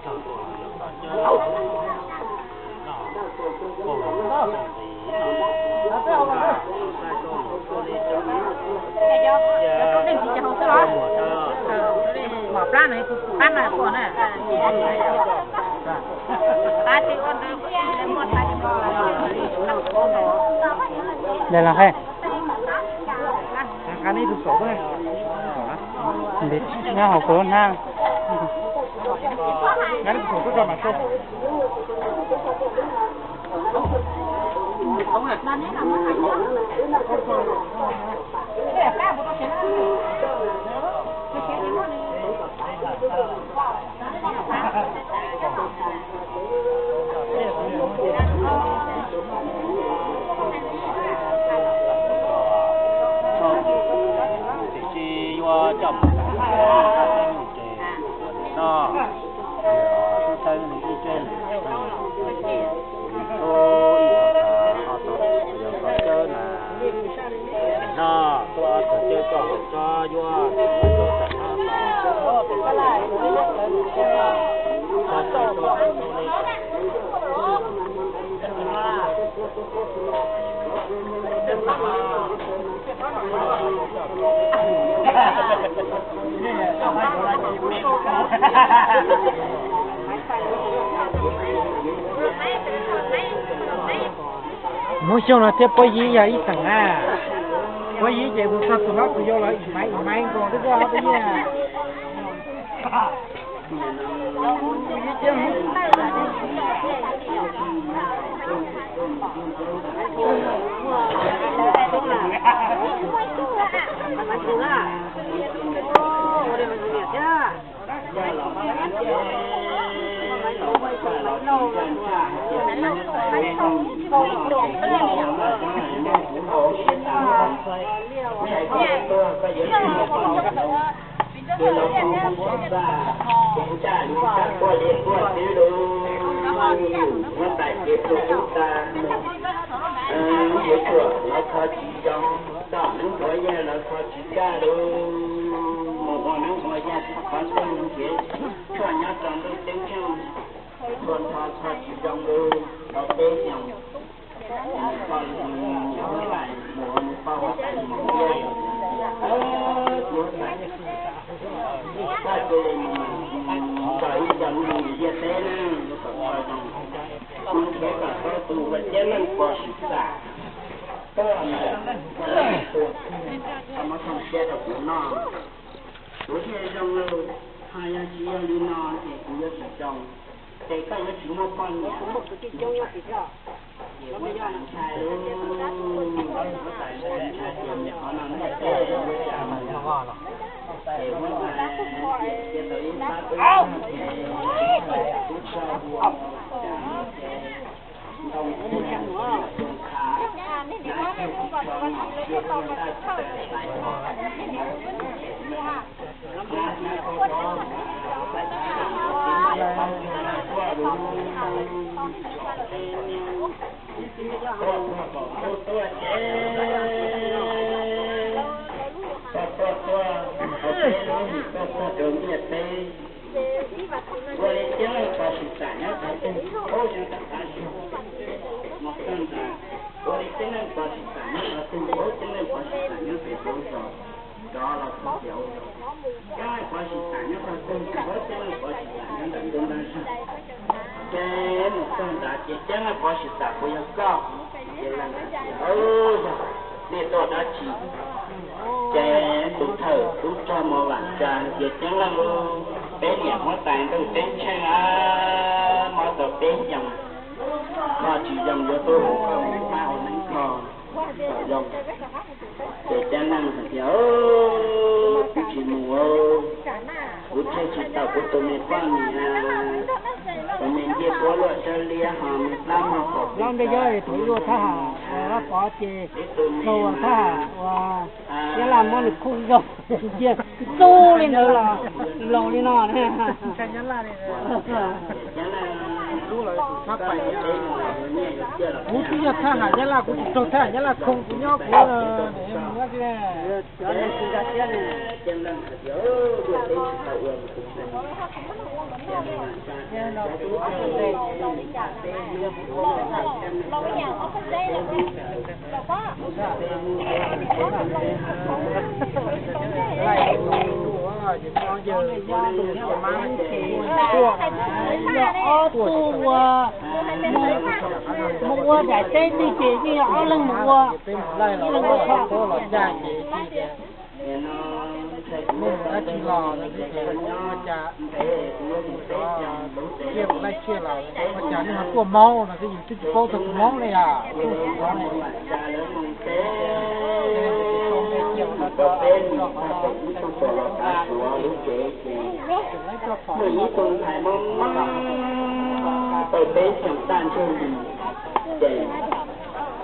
Ntawd los qheb. Nyob hauv kuv lub hnab. Tiam sis yuav coj mus ua ib tug tes no, tub sawb nws ib tug, tub ib tug, ho tau yog tau cawb na. No, tuaj ob tug cawb koj hauv tsob yuav, tsob tawm no, tsob tawm no. Hmoob Xyooj no thiab Puab Yib yog ib xeem na. Puab Yib ces mus txog tus hlob tus yau los ib maiv ib maiv nkaus twb koj ob peb yig. Ces los mus mus txog txaj, ces ntsaj li sab quaj li quaj xwb lauj. Huab tais ces tuag tub tas mus. Yuav tshuam los kho tsis zoo, tom neeb ua yaj los kho tsis kaj lauj. Mus ua neeb ua yaj tsis txhob txog nrhiav tshuaj nyob rau ntuj ceeb tsheej, tshuaj nrho kho tsis zoo lauj, tau peb xyoos. Nws poj niam huab tais mus, nws poj huab tais mus, huab tais, koj cia li mus nrog ib co neeg ntiaj teb na, yuav kom kho zoo, mus nrhiav kom tau tus uas Ceeb Leej Pov Sim Xam tuaj ntawm koj lub tuag, koj muab thooj siab rau kuv noj. Kuv thiaj zoo lauj, ho yog tsis yog li no ces kuv yuav tsis zoo, ces koj yuav tsis muaj poj niam. Ces huab tais ntshai lauj, huab tais ntshai tias qhov no ntiaj teb yuav cas mus. Ces huab tais cia tau ib pab tub ces tub tso ua cas ces ntoo tub kha na, tub tso no cia tau ntaj tsis tau tais ho. Tuaj tuaj kom tuaj tuaj ces, tuaj tuaj tuaj, hauv peb lub tuaj tuaj rau ntiaj teb. Ua li Ceeb Leej Pov Sim Xam nyob qhov twg, paub nyob rau qab zog. Mus txog ntawd, ua li Ceeb Leej Pov Sim Xam nyob qhov twg, paub Ceeb Leej Pov Sim Xam nyob pem hauv zos, rov los txog pem hauv zos. Ceeb Leej Pov Sim Xam nyob qhov twg, paub Ceeb Leej Pov Sim Xam nyob ntawm ntug ntaj zag. Ces mus txog ntawd ces Ceeb Leej Pov Sim Xam puas yog koj? Ces leej tias, yog, nej tuaj dab tsi? Ces tus thawj tub rog Mus Vam Tsa tias, Ceeb Leej, peb niam huab tais ntuj ceeb tsheej a, mob tau peb xyoos, kho tsis zoo, yuav tuaj hu koj mus pab ua neeb kho kom zoo. Ces Ceeb Leej hais tias, kuv tsis mus, kuv tseg tsis tau kuv tus me poj niam, tus me ncej puab luaj sab liab ho me plab mog pom. Los npe yog tus luaj thab ham, Pov ces tau thab ham uas Ceeb Leej muab nws khuj zoo, ntxub li ntawd los laus li no. Ceeb Leej Kuv twb yog thaj ham Nyab Laj, kuv tsis raug thaj ham Nyab Laj khoo kuv nyob kuv mus. Ob tug ua, mus ua daim teb twg ces yeej yog ob leeg mus ua. Ib leeg ua tshaj. Ua cas, ua cas nej ho tuaj Hmoob no xwb, yus twb tsis paub txog tus Hmoob ne yom. Muaj ib tug ntxhais Hmoob Hmoob pem peb xyoos tag nrho li, ces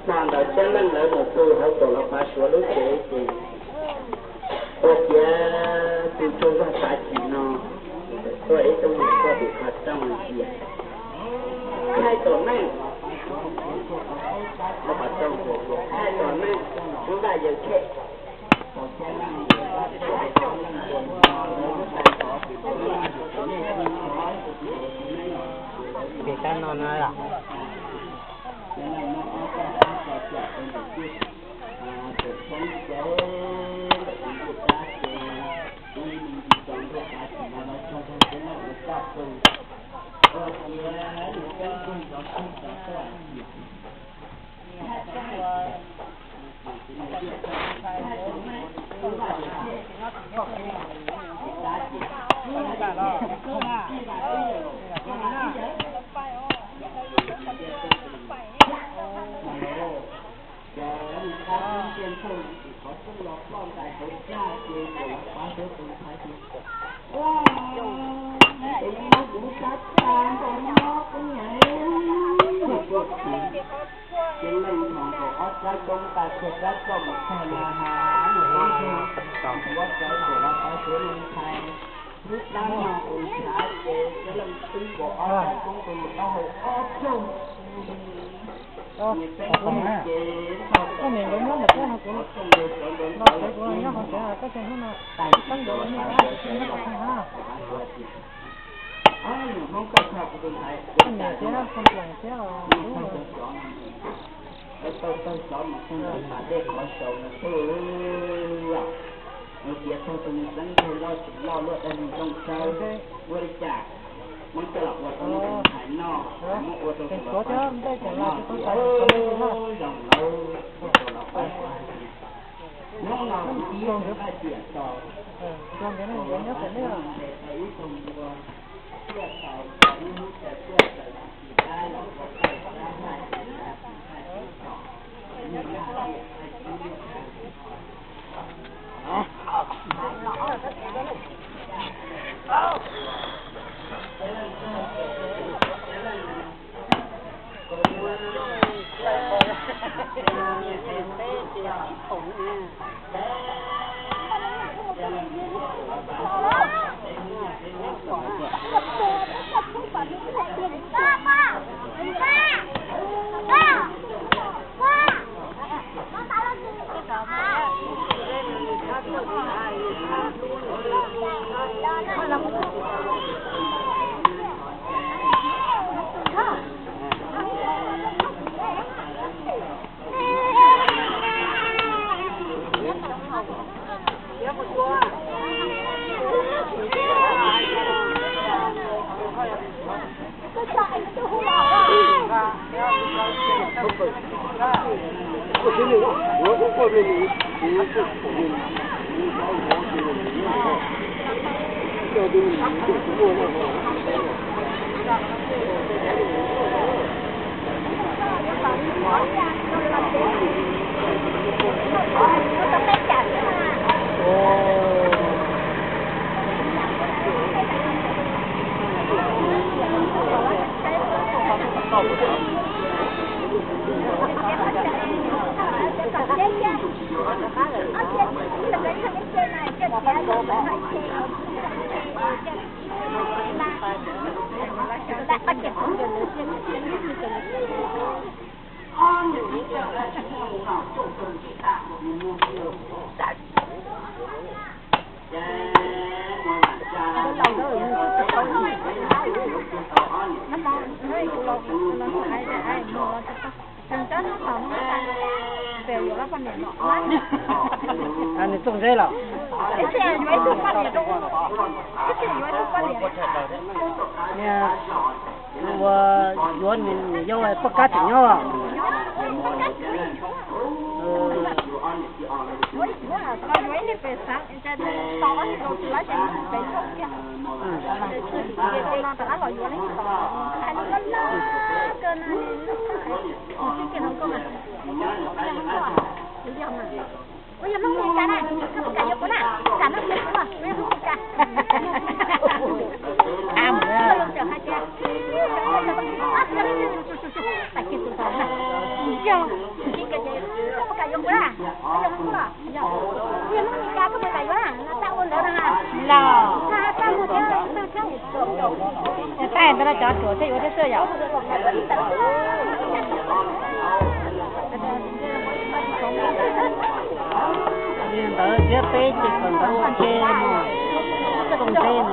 hmo ntawd Txhiaj Leej lawv mus pw hauv Tuam Los Pav Suav lub tsev ces ua ciav tus tsaug zog xav chim no, ua ib tug mus koj tus qhov rooj tias, Thaij Tuam Meej, Thaij Tuam Meej, Hmoob Vaj Yawg Khem. Ces kab no no yom. Ces leej thaum kaum ob sab koob tas kiag sab roj mus txog na has, mus txog ntug, ua txawv npaum los qhov suav leej thais, lub plab no tus ntshav ces leej twb kaum ob sab koob tus mus taub hau ob tug. Ces txog ntug, tus ntawd sawv ntawd sawv ntawd, tais tsis tau los tais sawv los tais suav tias, Ob, nws Hmoob koj txog kuv tus ntxhais, ua cas tau tau xov mus txog ntawm pas dej qhov saud no xwb. Mus tias txog tus mus xeeb nteg loj tsis loj luaj dab ntxoog tsawb, ua li cas Hmoob coj los ua tau tus ntxhais no, muab ua tau tus los pab tus ntxhais no, zoo lawm, ua tau los pab tus ntxhais. Hnub no kuv ib tug paj tiam tos, tos ib tug ua, tuaj tos tos ib hnub tas tuaj tawm tsis tab los ua tau sab haj ces tab tsis haj ces tos. Nws txooj ntse los. Ua yuav nws yau poj kab tseem nyob. Los, tab ntawd no cov ruam thiaj yuav thiab xwb yom. Li ntawd thiab peb ces kom ntawd ua ke no, txooj ntse no.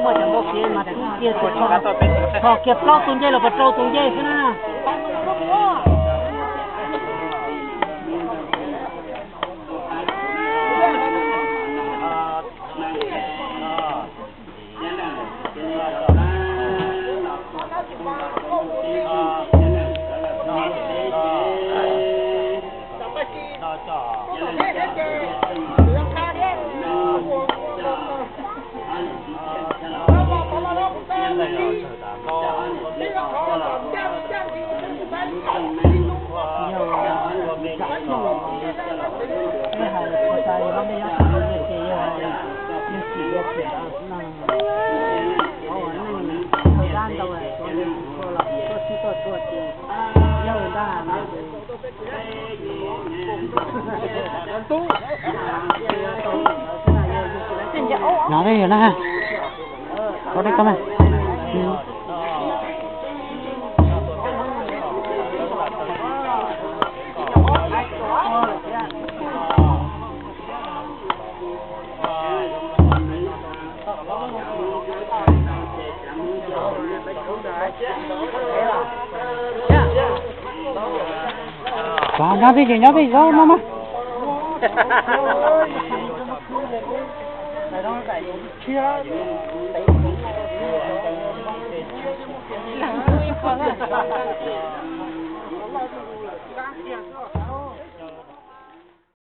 Muaj cov npau kev mas tub kiag tus tho, tho kiag plaub tus ncej los puas rau tus ncej xwb na. No, no, no. Nyob peb ces nyob peb zov no mas.